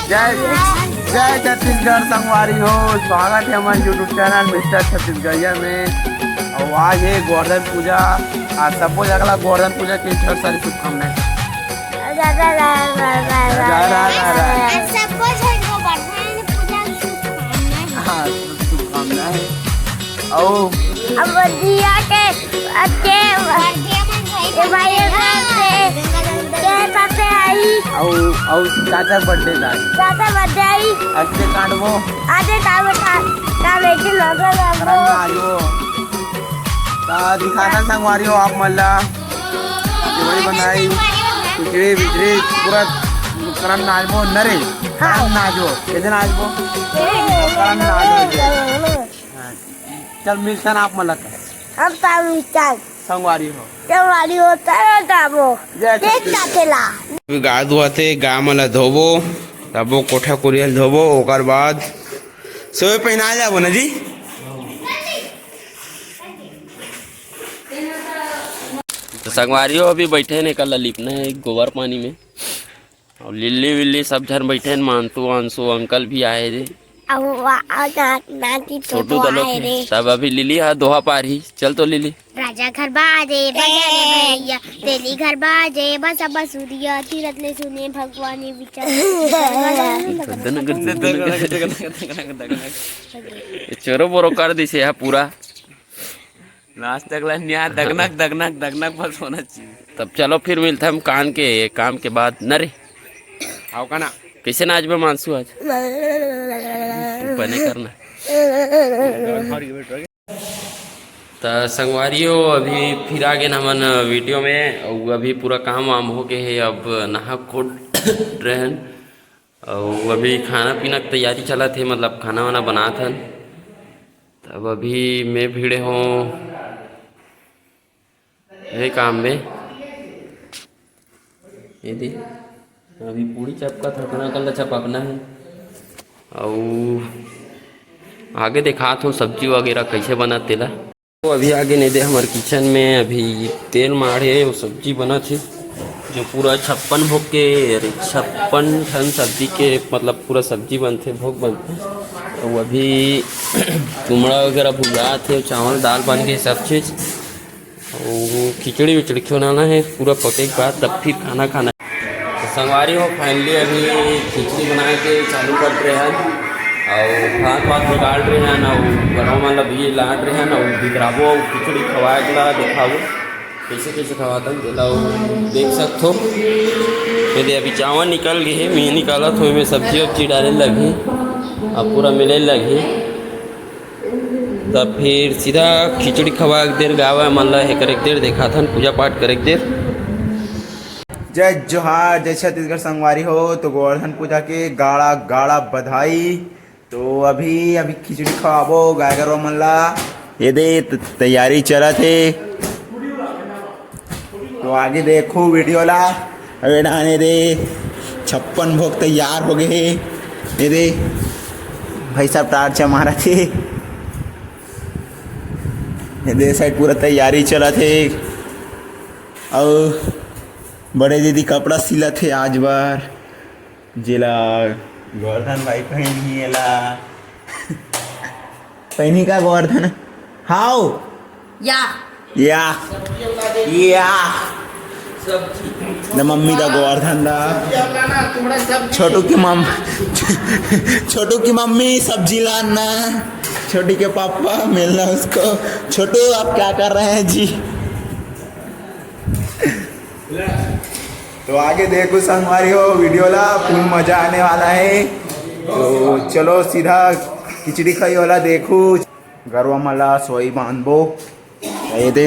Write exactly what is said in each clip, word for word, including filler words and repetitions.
जय जय छत्तीसगढ़ संगवारी हो। स्वागत हे हमर YouTube चैनल मिस्टर छत्तीसगढ़िया में। अउ आज हे गोवर्धन पूजा। आज सबो जगह ला गोवर्धन पूजा के ढेर सारी शुभकामनाएं। सबको झन को बढ़िया पूजा शुभकामनाएं। हाँ, शुभकामनाएं। अउ अब दिया के अच्छे ये भाई के के पापे आई। अउ अउ चाचा बर्थडे का। चाचा बर्थडे आई। अच्छे काटबो। आजे का बेटा का बेटी नगर करन ना आजो। ता दिखाना संगवारी हो आप मन ला। जोड़ी बनाई, खिचड़ी बिचड़ी पूरा करन नाचबो नरे। करन नाचबो। कैसे नाचबो? करन नाचबो। हाँ। चल मिलथन आप मन ला। हम ता मिलथन। संगवारी हो। संगवारी हो, चलो जाबो। जय देख छत्तीसगढ़। काटेला। अभी गाय दुहाथे, गाय मन ला धोबो, तबो कोठा कुरिया ल धोबो, ओकर बाद सोए पहिना जाबो ना जी। तो संगवारी हो, अभी बैठे ने, कल लिपना हे गोबर पानी में। अउ लिल्ली विल्ली सब झन बइठे हे, मानसू वानसू अंकल भी आए रे। अउ वा-, अउ ना-, नाती तो छोटू तो दलो आए थे, रे। तब अभी लिली हा दोहा पारही। चल तो लिली। राजा घर बाजे, बजा रे भैया, तेली घर बाजे, बस बसुरिया, तीरथ ले सुने भगवान ये विचार। ये चोरो बोरो कर दिसे हा पूरा। नाच तक ला निया दगनक, दगनक, दगनक बस होना चाहिए। तब चलो फिर मिलते हम कान के काम के बाद न रे। आओ का ना? कैसे नाचबे मानसू आज? बने करना। त संगवारी हो, अभी फिर आ गए हमन वीडियो में। अउ अभी पूरा काम वाम हो गए है, अब नहा खोद रहन। अउ अभी खाना पीना के तैयारी चलत हे, मतलब खाना वाना बनात हन। तब अभी मैं भिड़े हों ये काम में। ये दे, अभी पूरी चपका थकना कल चपकना है। अउ आगे दिखात हों सब्जी वगैरह कैसे बनत तेला। तो अभी आगे नहीं दे हमर किचन में, अभी तेल माढ़े अउ सब्जी बनत हे, जो पूरा छप्पन भोग के, अरे, छप्पन ठन सब्जी के, मतलब, पूरा सब्जी बनथे, भोग बनथे। अउ अभी कुमड़ा वगैरह भुजात हे, चावल दाल बन के सब चीज, अउ खिचड़ी विचड़ी खिलाना है, पूरा पके के बाद तब फिर खाना खाना है। तो संगवारी हो, finally अभी खिचड़ी बनाए के चालू कर रहे हैं, अउ भात वात निकाल रहे हैं, अउ गरवा वाला भी लाट रहे हैं, अउ बिखराबो, अउ खिचड़ी खवाए के ला दिखाबो, कैसे कैसे खवाता हूँ, तेला अउ देख सकत हो। ये दे, अभी चावल निकल गए है, मैं निकालत हूँ, मैं सब्जी वब्जी डाले लगी, अब पूरा मिले लगी। तब फिर सीधा खिचड़ी खवा एक देर, गावा मन ला हे करे एक देर, देखाथन पूजा पाठ करे एक देर। जय जोहार, जय छत्तीसगढ़ संगवारी हो। तो गोवर्धन पूजा के गाड़ा गाड़ा बधाई। तो अभी अभी खिचड़ी खवाबो गाय गरवा मन ला। ये दे त-, तैयारी चलत हे। तो आगे देखो वीडियो ला। अबे डाने दे, छप्पन भोग तैयार हो गए हे। ये दे, भाई साहब टार्च मारत हे। ये दे side पूरा तैयारी चलत हे। अउ बड़े दीदी कपड़ा सिलत हे आज बर, जेला गोवर्धन भाई पहनही एला। पहनी का गोवर्धन? हाव। या। या। या। न मम्मी दा गोवर्धन दा। छोटू के मम-, छोटू की मम्मी सब्जी लाना। छोटू के पापा मिलना उसको। छोटू, आप क्या कर रहे हैं जी? तो आगे देखो संगवारी हो वीडियो ला, full मजा आने वाला है। तो चलो सीधा खिचड़ी खाई वाला देखो। गरवा मन ला सोई बांधबो। ये दे,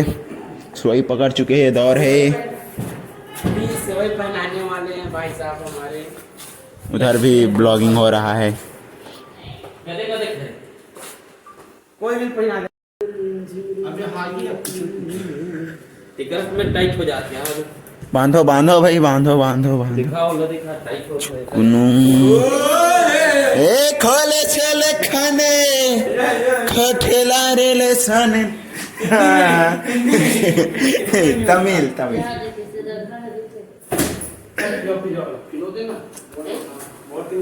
सोई पकड़ चुके हैं, दौर है। अभी सेवई पहनाने वाले हैं भाई साहब हमारे। उधर भी vlogging हो रहा है। गले का देख रहे? कोई भी पहना दे। अब जो हागी है, एकरा में टाइट हो जाते हैं। बांधो, बांधो भाई, बांधो, बांधो, बांधो। दिखाओ ना, दिखा, टाइट हो गए। कुनु। ए, खोले छेले खाने, खठेला रे ले साने। हाँ। तमिल, तमिल। पिलो दे ना। बहुत दिन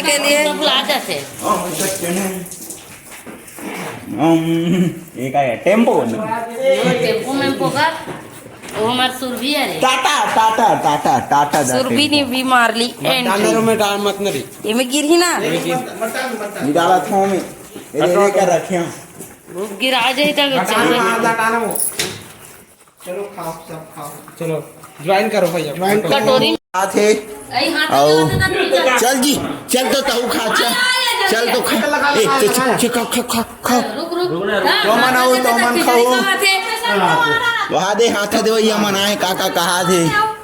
के लिए। सब ला जाथे। हम, ये का है? टेम्पो? हाँ, टेम्पो में पोगा। वो हमार सुरभि अरे। टाटा, टाटा, टाटा, टाटा जाते सुरभि हैं। ने भी मार ली एंट्री। में डाल मत न रे। ये में गिरही ना। निकाला था मैं। ये, ये कर रखे हैं। गिरा जाए तो चल जाए। चलो खाओ, सब खाओ। चलो, ज्वाइन करो भैया। ज्वाइन करो। कटोरी। हाथ है। अई हाथ आओ। चल जी, चल तो तहु खा, चल। चल तो खा। ए, चल, चल, चल, खा, खा, खा, खा। रुक, रुक। तो मन आओ, तो मन खाओ। वहा दे, हाथ दे, भैया मन आए, का, का, कहा दे।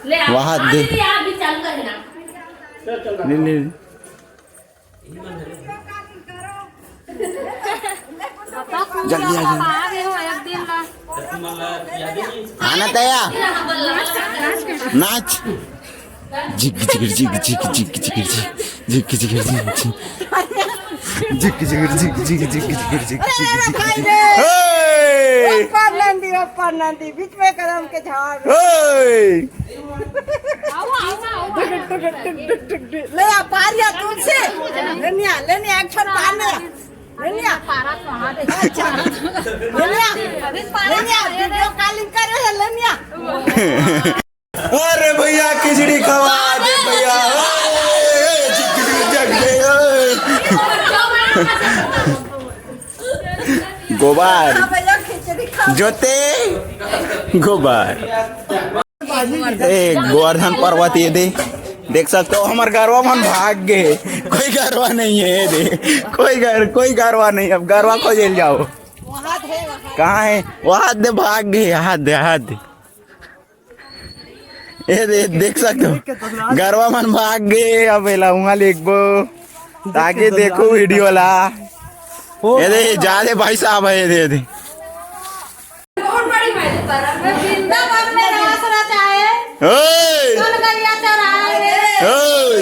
ले आ, वहा दे। आ, ले आ, अभी चालू कर देना। ले, ले। जल्दी आ, जल्दी। आना तया। नाच। जिग जिग जिग जिग जिग जिग जिग। जिग जिग जिग जिग। जिग जिग जिग जिग जिग जिग जिग जिग। हे! ऊपर नंदी, ऊपर नंदी, बीच में कदम के झाड़। हे! ले आ, पार या तुमसे। लेनिया, लेनिया, एक छोर पार ले आ। लेनिया। अच्छा। लेनिया। लेनिया, वीडियो कॉलिंग करे है, लेनिया। अरे भैया, खिचड़ी खवा दे भैया। ओए, जग, जग, जग, ओए। गोबर। हाँ भैया, खिचड़ी खवा। जोते। गोबर। ए, गोवर्धन पर्वत ये दे, देख सकते हो, हमर गरवा मन भाग गे। कोई गरवा नहीं है, ये दे, कोई गर-, कोई गरवा नहीं, अब गरवा खोजे ल जाओ। कहाँ है? वहाँ दे, भाग गे, हाथ दे, हाथ दे। ये दे, देख सकते हो, गरवा मन भाग गे, अब एला उहाँ लेगबो, ताकि देखो वीडियो ला। ये दे, जा दे भाई साहब, ये दे, ये दे। बहुत बड़ी मेहनत कर रहा है। वृंदावन में नाच रचाए, ओए! सोनगैया चराए रे। ओए!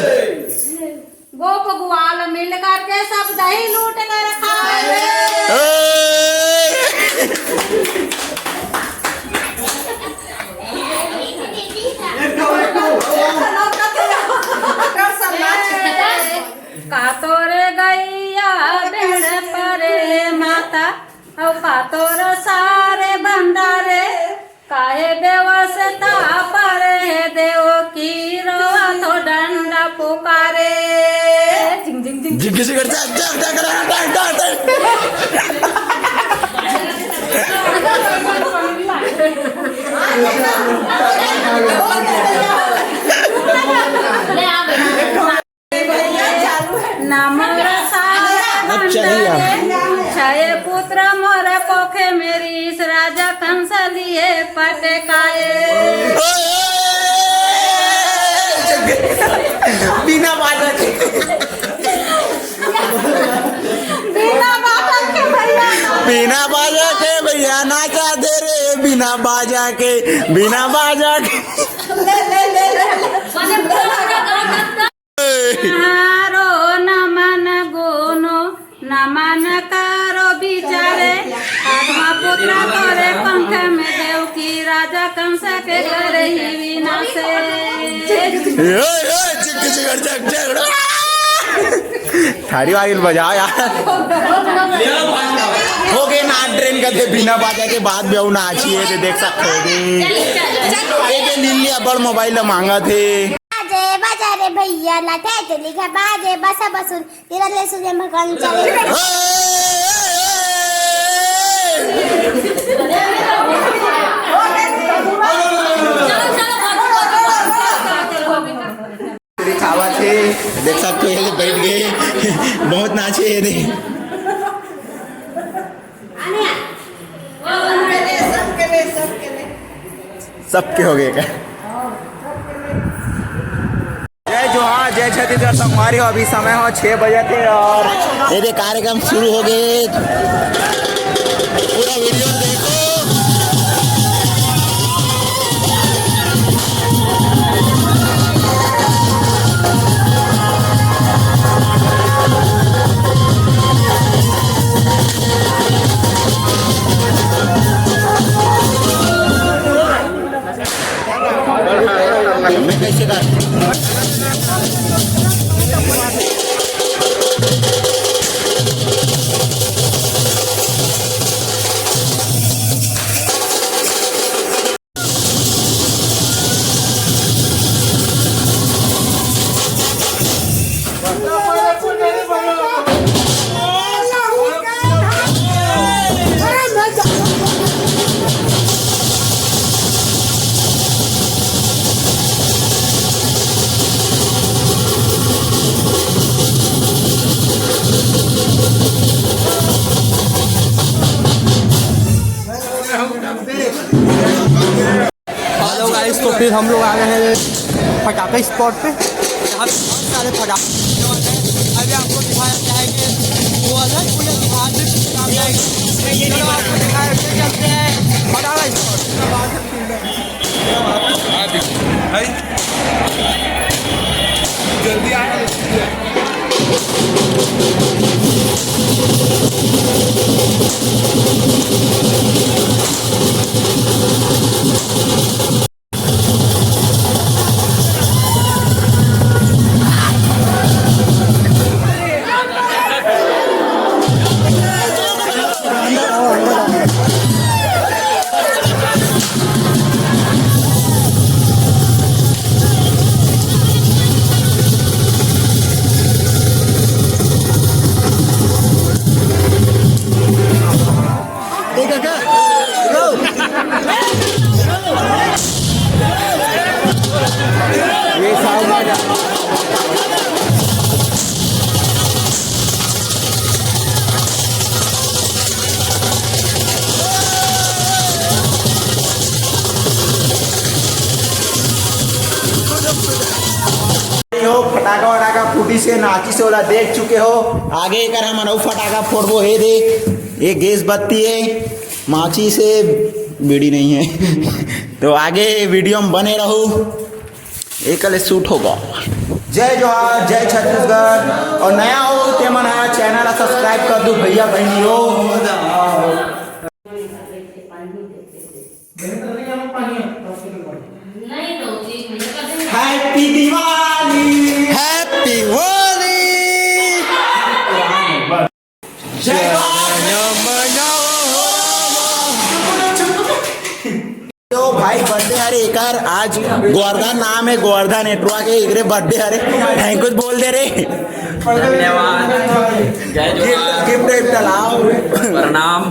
गोप ग्वाल मिल करके सब दही लूट कर खाए रे। ओए! का तोरे गैया भेड़ परे माता, अउ का तोर सारे भंडारे, काहे व्यवस्था परे हे देव की रोवा तो डंडा पुकारे। जिंग, जिंग, जिंग। जिंग, जिंग, जिंग, जिंग, जिंग। ना मोर साया अब चली आ। छय पुत्र मोर कोखे में रिहिस, राजा कंस लिए पटकाए। बिना बाजा के। बिना बाजा के भैया ना। बिना बाजा के भैया नाचा दे रे, बिना बाजा के, बिना बाजा के। ले, ले, ले, ले, ले। हारो नमन गुनो, नमन करो बिचारे, आत्मा पुत्र तोरे पंख में देव की, राजा कंस के करे ही विनाश। ए, ए, चिक, चिक, चिक, चिक, चिक। थारी वागिल बजाओ यार। हो गए ना ट्रेन का थे बिना बाजा के बाद भी अउ नाचिए थे, देख सकते हो। ये दे नीलिया बड़ मोबाइल मांगा थे। बाजे बाजा रे भैया, लाठे चली घर बाजे, बस बसुन, तेरा ले सुने मकान चले। दिखावा थे, देख सकते हो, ये बैठ गए, बहुत नाचे ये दे। सबके हो गए का? जय जोहार, जय छत्तीसगढ़ संगवारी हो। अभी समय हो छह बजे थे और ये दे कार्यक्रम शुरू हो गए। पूरा वीडियो देखो। मैं कैसे कर हेलो गाइस, तो फिर हम लोग आ गए हैं फटाके स्पॉट पे। यहाँ पे बहुत सारे फटाके होने वाले हैं। अभी आपको दिखाया जाएगा वो अलग पूरे बिहार में काम जाएगा। चलो आपको दिखाया, चलते हैं फटाका स्पॉट। भाई, जल्दी आ। हो, फटाका वटाका फूटी से नाची से ओला देख चुके हो। आगे एकर हमन अउ फटाका फोड़बो। हे दे, ये गैस बत्ती है, माची से बीड़ी नहीं है। तो आगे वीडियो में बने रहो, एकले शूट होगा। जय जोहार, जय छत्तीसगढ़। और नया हो ते मन हा चैनल ला सब्सक्राइब कर दू भैया बहनी हो। Happy Diwali, Happy Holi। तो भाई, बर्थडे हरे एकर आज। गोवर्धन नाम है, गोवर्धन एटवा के, एकरे बर्थडे हरे। थैंक यू बोल दे रे। धन्यवाद। जय जोहार। गिफ्ट विफ्ट लाओ। प्रणाम।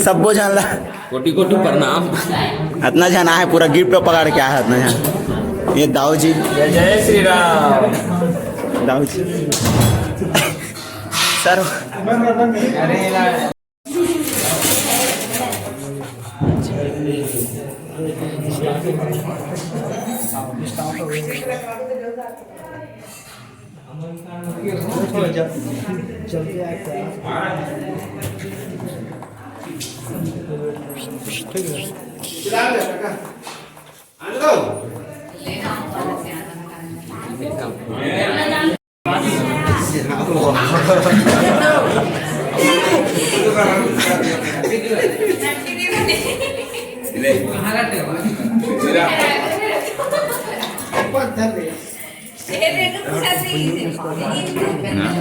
सबो झन ला। कोटि कोटि प्रणाम। अतना झन आए, पूरा गिफ्ट पकड़ के आए अतना झन। ये दाऊ जी। जय जय श्री राम। दाऊ जी। सर।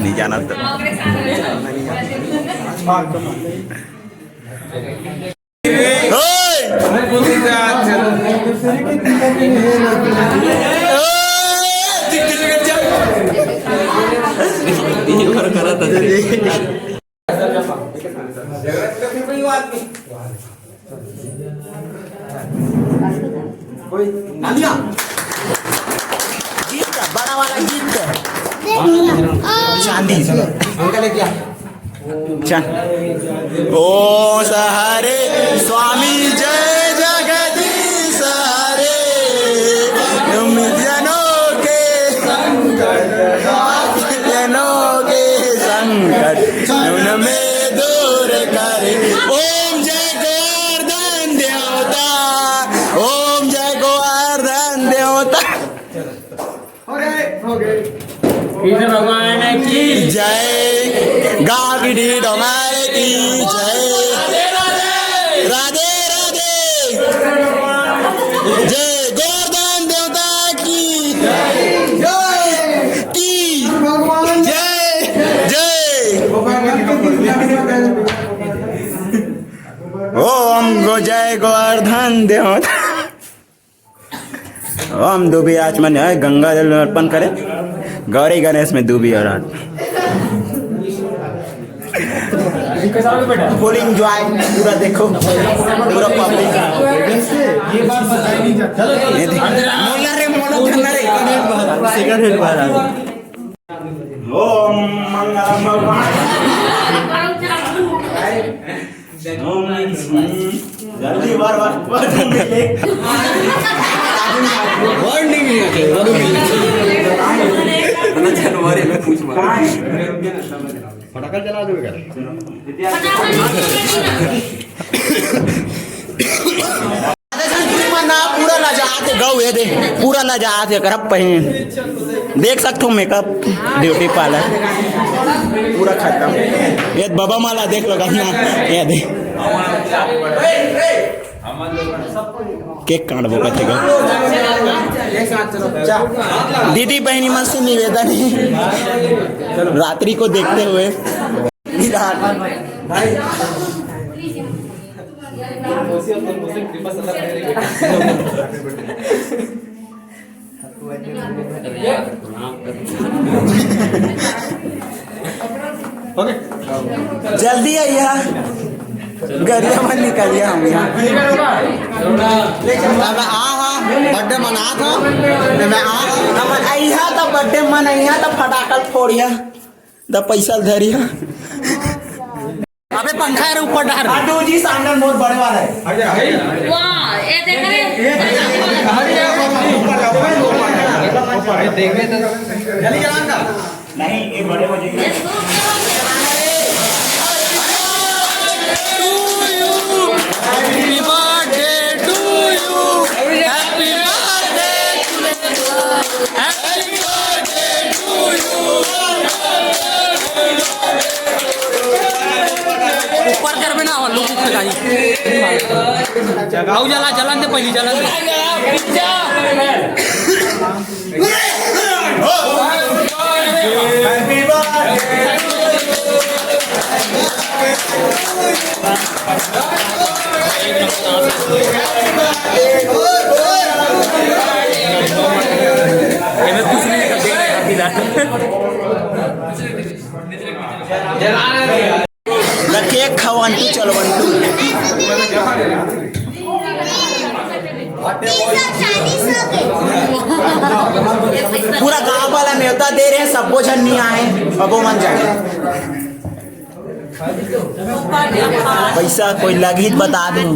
नहीं जाना तो। ओए! गिफ्ट, बड़ा वाला गिफ्ट। चांदी। अंकल, एक क्या? चल। ओ सहारे स्वामी जय जगदीश हरे, तुम जनों के, जनों के संकट उनमें दूर करे। ओम जय गोवर्धन देवता, ओम जय गोवर्धन देवता। कृष्ण भगवान की जय, गागिडी डोंगर की जय। राधे राधे। जय गोवर्धन देवता की, की जय, जय। ओम गो जय गोवर्धन देवता। ओम दूबी आचमन है, गंगा जल अर्पण करे, गौरी गणेश में दूबी और हाथ। फुल एंजॉय, पूरा देखो, पूरा पब्लिक। ये दे-, मोला रे, मोला धरना रे। सिगरेट बाहर आ गया। ओम मंगलम भगवान। जल्दी बार बार, बार बार। वर्ड नहीं मिलना चाहिए, वर्ड नहीं मिलना चाहिए। जनवरी में पूछ मार। फटाका जला दो बेटा। पूरा लजात हे, गऊ ये दे, पूरा लजात हे, करब पहिन। देख सकथो मेकअप, ब्यूटी पार्लर पूरा खत्म। ये बाबा माला देख लो, गहना, ये दे। केक काटबो कथे गऊ। दीदी बहनी मन से निवेदन है, रात्रि को देखते हुए। जल्दी आइया, गरिया मन निकलिया हम यहाँ। अब आ हा, बर्थडे मनात हो, मैं आ हा। हमन अइहा त बर्थडे मनइहा त फटाकल फोड़िया, त पैसा धरिया। अबे पंखा यार ऊपर डाल। हाँ, दो जी, सांडल मोर बड़े वाला है। वाह, ये देख रे। जल्दी चला ना। नहीं, ये बड़े हो जाएंगे। Happy birthday to you. Happy birthday to you. Happy birthday to you. ऊपर कर में ना हो, लोग उठे जाई। आओ जला, जलन दे, पहली जलन दे। Happy birthday. ल केक खवंतु चलवंतु। पूरा गांव वाला नेवता दे रहे हैं, सबो झन नहीं आए, अब वो मन जाए। पैसा कोई लगही त बता दूं।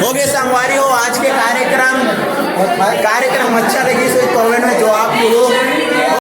हो गए संगवारी हो, आज के कार्यक्रम, कार्यक्रम अच्छा लगी सो comment में जवाब दो।